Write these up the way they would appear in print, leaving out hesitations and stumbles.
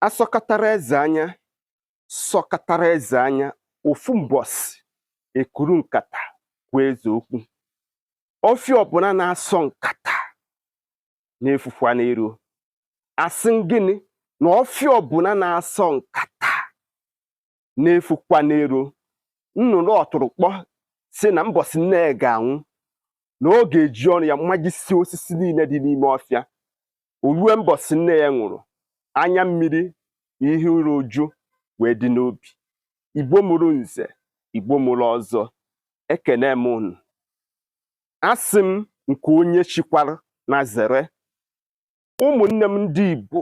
Asọkatara eze anya, sọkatara eze anya, ofu mbọsị ekuru nkata gwa eze okwu. Ọfịa ọbụla na-asọ nkata na-efukwa n'ero. Asị m gịnị? Na ọfịa ọbụla na-asọ nkata na-efukwa n'ero. Nnụnụ ọtụrụkpọ si na mbọsị nne ya ga-anwụ na ọ ga-eji ọnụ ya majisie osisi niile dị n'ime ọfịa. O rue mbọsị nne ya nwụrụ, anya mmiri na ihe iru ụjụ wee dị n'obi. Igbo mụrụ nze, Igbo mụrụ ọzọ, ekene m unu. Asị m nke onye chikwara na zere. Ụmụnne m ndị Igbo,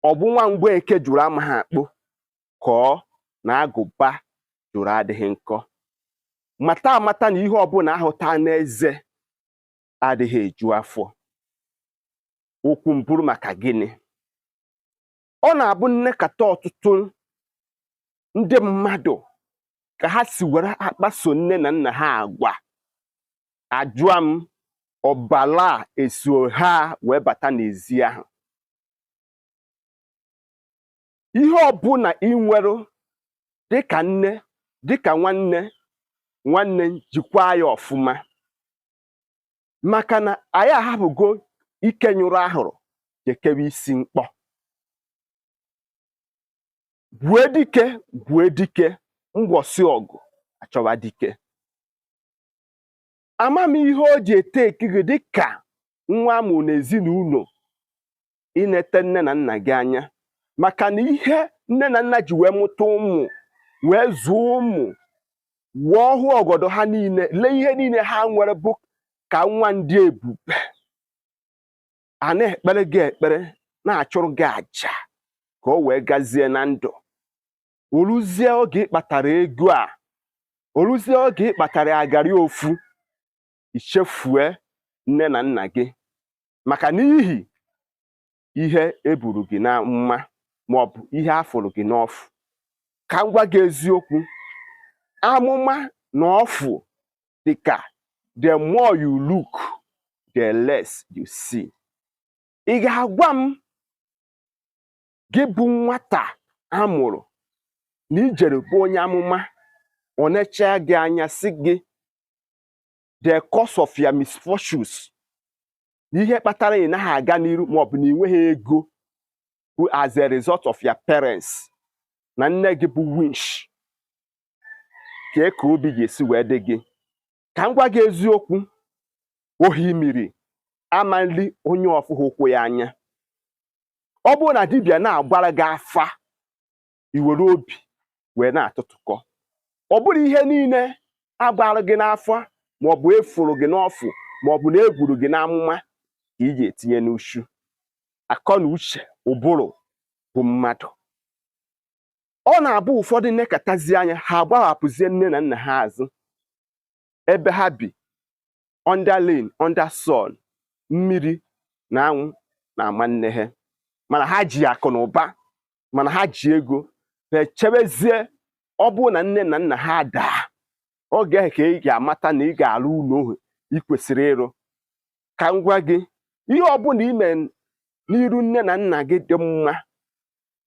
ọ bụ nwa Mgbeke jụrụ amaghị akpụ ka ọ na agụba jụrụ adịghị nkọ. Mata amata na ihe ọbụla ahụta n'eze adịghị eju afọ. Okwu m bụrụ maka gịnị? Ọ na-abụ nnekata ọtụtụ ndị mmadụ ka ha si were akpaso nne na nna ha agwa, ajụa m ọbala a eso ha wee bata n'ezi ahụ. Ihe ọbụla ị nwere dịka nne, dịka nwanne, nwanne jikwaa ya ọfụma, maka na anyị ahapụgo ike nyụrụ ahụrụ jekewe isi mkpọ. Gwue dike, gwue dike, ngwọsị ọgụ achọwa dike. Ama m ihe o ji eteki gị dịka nwa amụ n'ezinụlọ inete nne na nna gị anya, maka na ihe nne na nna ji wee mụta ụmụ, wee zụọ ụmụ, wụọ ọhụụ ọgọdọ ha niile, lee ihe niile ha nwere bụ ka nwa ndị ebube a na-ekpere gị ekpere, na-achụrụ gị àjà ka o wee gazie na ndụ. Oruzie oge ị kpatara ego a, oruzie oge ị kpatara agarị ofu, ichefue nne na nna gị maka n'ihi ihe eburu gị na mma maọbụ ihe a fụrụ gị n'ọfụ. Ka m gwa gị eziokwu, amụma na ọfụ dịka the more you look, the less you see. Ị ga-agwa m gị bụ nwata a mụrụ na ijere bụ onye amụma, ọ nechaa gị anya sị gị the cause of your misfortunes, na ihe kpatara ị naghị aga n'iru maọbụ na ị nweghị ego bụ as a result of your parents, na nne gị bụ winch. Kee ka obi ga-esi wee dị gị? Ka m gwa gị eziokwu, ohimiri ama nli onye ọfụghị ụkwụ ya anya. Ọ bụrụ na dibịa na-agbara gị afa, i were obi wee na-atụtụkọ. Ọ bụrụ ihe niile agbara gị n'afọ maọbụ efuru gị n'ọfụ maọbụ na egwuru gị n'amụma ka ị ga-etinye n'uchu. Akọ na uche, ụbụrụ bụ mmadụ. Ọ na-abụ ụfọdụ nnekọtazi anya ha agbahapụzie nne na nna ha azụ ebe ha bi under rain, under sun, mmiri na anwụ na-ama nne ha, mana ha ji akụ na ụba, mana ha ji ego. Ha echebezie ọ bụrụ na nne na nna ha daa, oge ahụ ka ị ga-amata na ị ga-arụ ụlọ ohu ị kwesịrị ịrụ. Ka m gwa gị, ihe ọbụla ime n'iru nne na nna gị dị mma,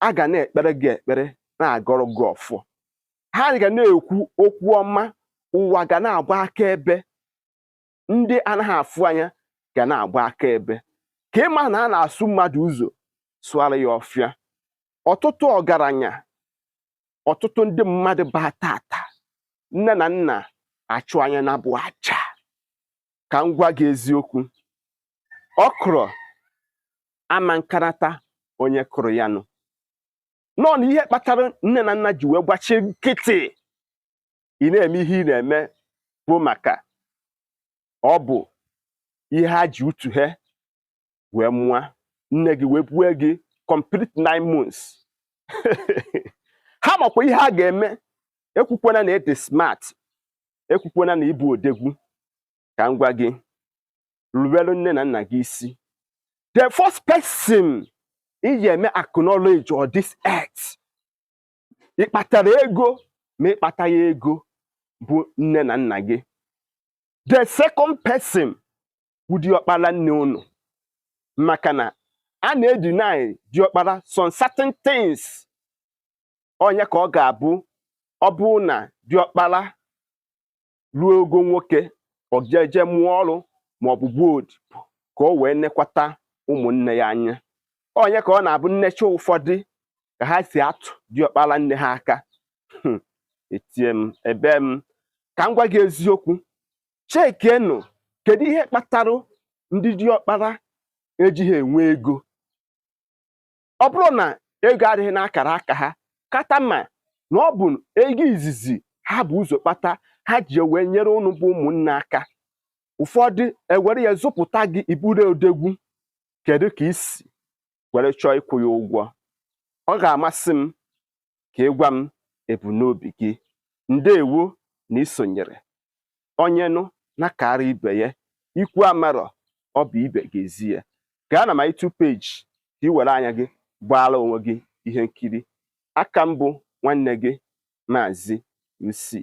a ga na-ekpere gị ekpere, na-agọrọ gị ọfọ, ha ga na-ekwu okwu ọma, ụwa ga na-agba akaebe, ndị anaghị afụ anya ga na-agba akaebe, ka ịma na a na-asụ mmadụ ụzọ sụara ya ọfịa. Ọtụtụ ọgaranya, ọtụtụ ndị mmadụ ba tata, nne na nna achụ anya na bụ aja. Ka m gwa gị eziokwu, ọkụrụ ama nkarata onye kụrụ ya nụ nọ na ihe kpatara nne na nna ji wee gbachie nkịtị ị na-eme ihe ị na-eme bụ maka ọ bụ ihe ha ji utu ha wee mụọ nne gị, wee bue gị complete 9 months. Ha makwa ihe a ga-eme. Ekwukwana na ịdị smart, ekwukwana na ịbụ odegwu. Ka m gwa gị, rubelu nne na nna gị isi. The first person ị ga-eme acknowledge on this earth, ị kpatara ego ma ị kpataghị ego, bụ nne na nna gị. The second person bụ diọkpara nne unu, maka na A na-edeny diọkpara some certain things. Onye ka ọ ga-abụ, ọ bụrụ na diọkpara ruo ogo nwoke, ọ jeje mụọ ọrụ maọbụ gbuo odibo ka o wee nekwata ụmụnne ya anya. Onye ka ọ na-abụ nnecha ụfọdụ ka ha si atụ diọkpara nne ha aka. Etie m ebe m ka m gwa gị eziokwu. Chekienụ, kedu ihe kpatara ndị diọkpara ejighị enwe ego? Ọ bụrụ na ego adịghị n'akara aka ha, kata ma na ọ bụ ego izizi ha bụ ụzọ kpata ha ji wee nyere ụnụ bụ ụmụnne aka. Ụfọdụ ewere ya zụpụta gị iburu odegwu. Kedu ka isi were chọọ ịkwụ ya ụgwọ? Ọ ga-amasị m ka ị gwa m ebumnobi gị. Ndewo na isonyere onye nụ na kara ibe ya. Ikwu amarọ, ọ bụ ibe ga-ezi ya. Gaa na my YouTube page ka ị were anya gị gbaara onwe gị ihe nkiri. Aka mbụ, nwanne gị, Maazị UC.